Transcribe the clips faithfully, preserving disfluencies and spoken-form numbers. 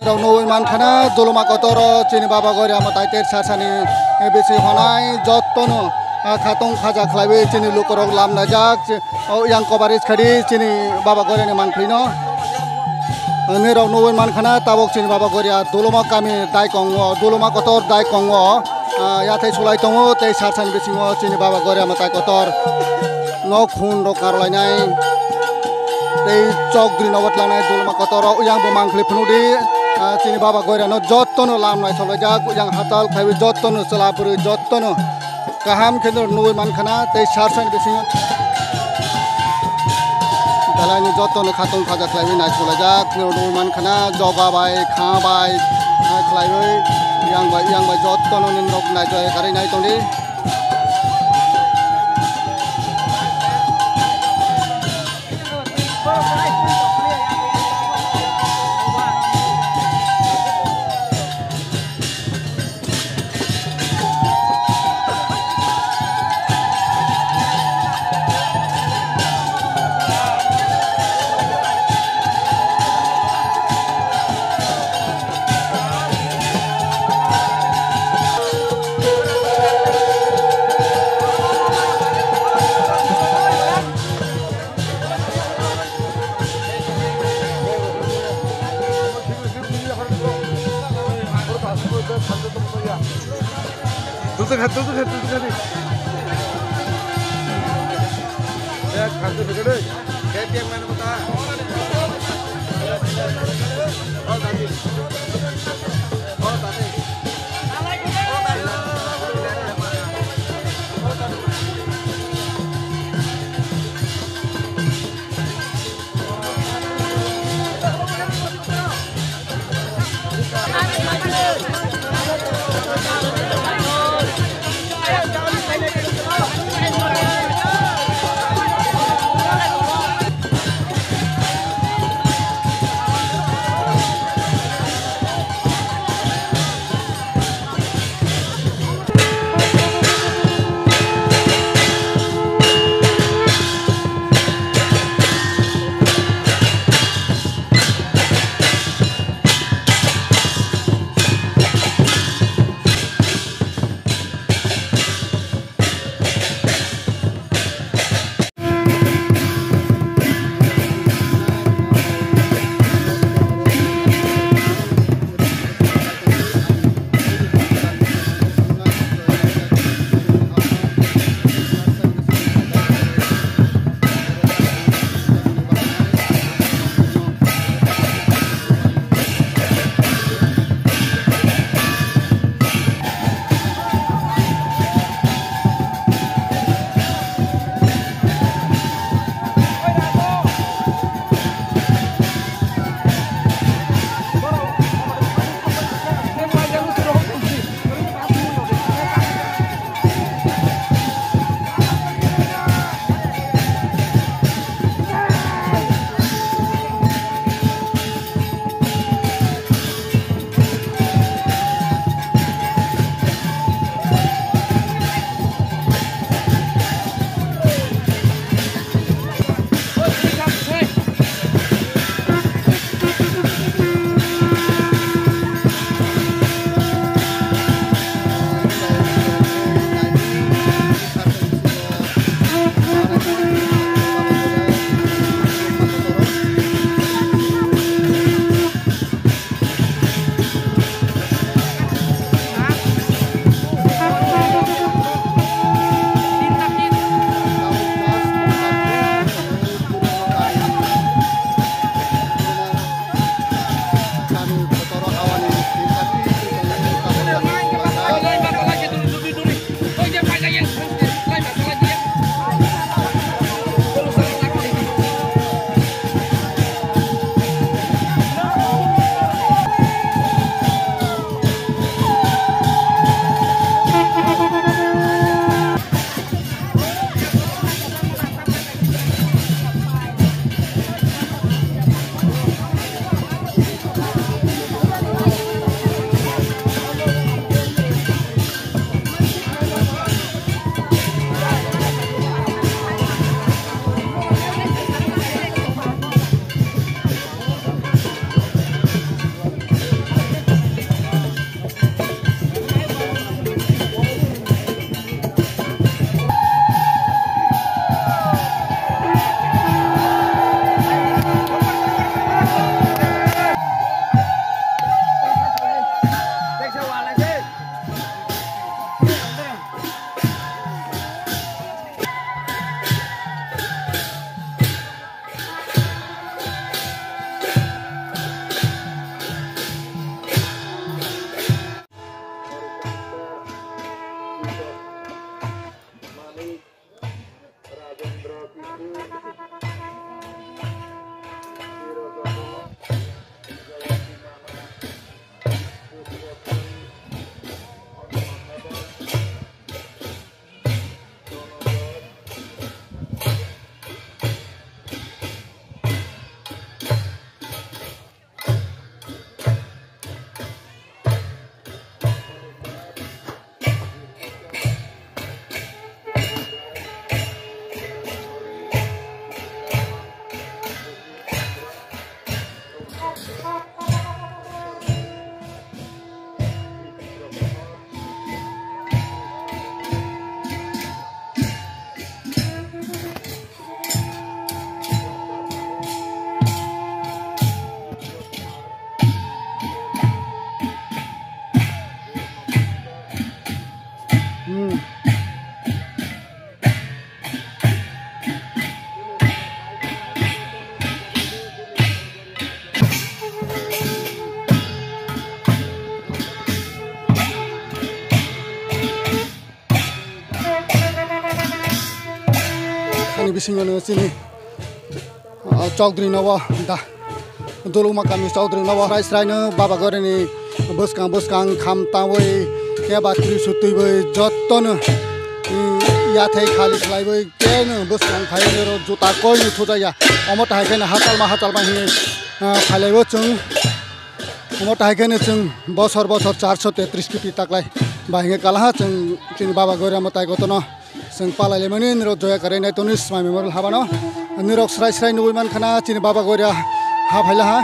Rok nugwi mankha na, duluma kotoro chini Baba Goria mwtai ter sasani bisi honai jottono, ah, khatung khaja khlaiwi chini lukurok lamlaijak. O yang coverage khadi chini Baba Goria ni manpli no. Nirok nugwi mankha na, tabok chini Baba Goria duluma kami daikongo, duluma kotor daikongo, ah, yathai sulai tongo tei sasani bisingo chini Baba Goria mwtai kotor. No khun rok karlainai. Tei chokdri nogo tlangnai dulma kotoro, yang bo mangkhli phunukdi, ah, chini Baba Goirano jottono lam naithokjak, yang hatal khaiwi jottono chwla bwrwi jottono kaham khe nugwi mankha na, tei sar sani bisingo belaini jottono khatung khaja khlaiwi naithokjak, nugwi mankha na, joga bai, kha bai, ah, khlaiwi, yang bai, yang bai jottono nini rok naithok karwi nai tongdi. Tutu kha, tutu kha, tutu kha di. Ya, kha, tutu kha di. Singno chini, ah, Chaudhary nobo da. Duluma kami Chaudhary nobo srai srai no Baba Gorini bwskang bwskang kham tangwi keba twi sutwi bai jotto no, mm, yathai khali khlaiwi keno bwskang phaiwi ro juta koi no thujaya. Omo tahai khe no hachal ma hachal ma hinwi, ah, khailaibo chwng. Omo tahai khe no chwng bosor bosor charso tetris kiti taklai bai hinwi kalaha chwng chini Baba Goiri amo tai gotono. Chwng palai lemani nirok joya karinai toni Smai Memorial habano. Nirok srai srai nugui mankha na chini Baba Goria ha phaila ha.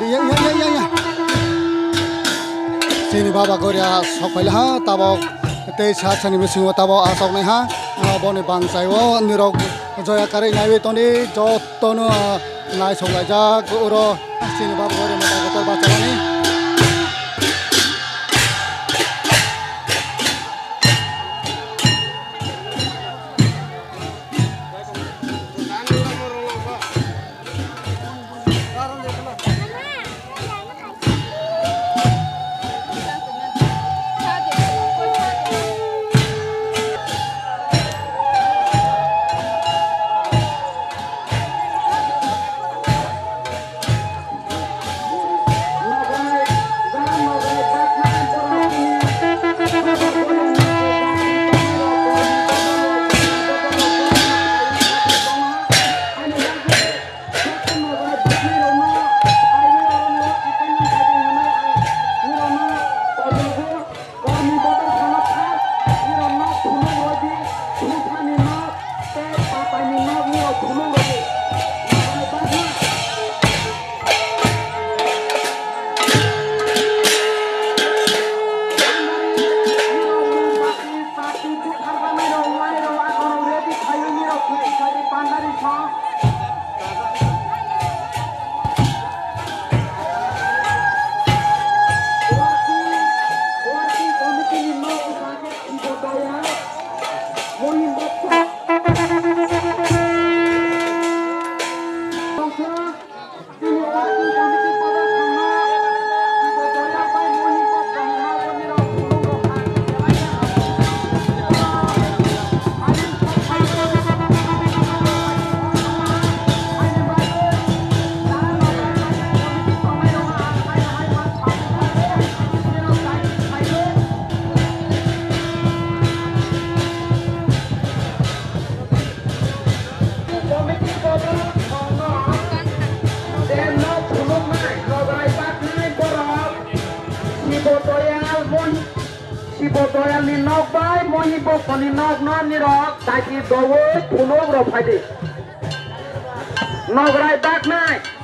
Ya, ya, ya, ya, ya. Chini Baba Goria sok phaila ha tabok. Tei sa sani bisingo tabok asoknai ha, ah, boni bangchai o nirok joya karwi naiwi toni jotto no, ah, naisok laijak oro chini Baba Goria mwtai kotor bachalani. Sibo Doyal ni nok bai Mohi Bokto ni nok no nirok daiti dowi phunuk rok phai di. Nograi baknai.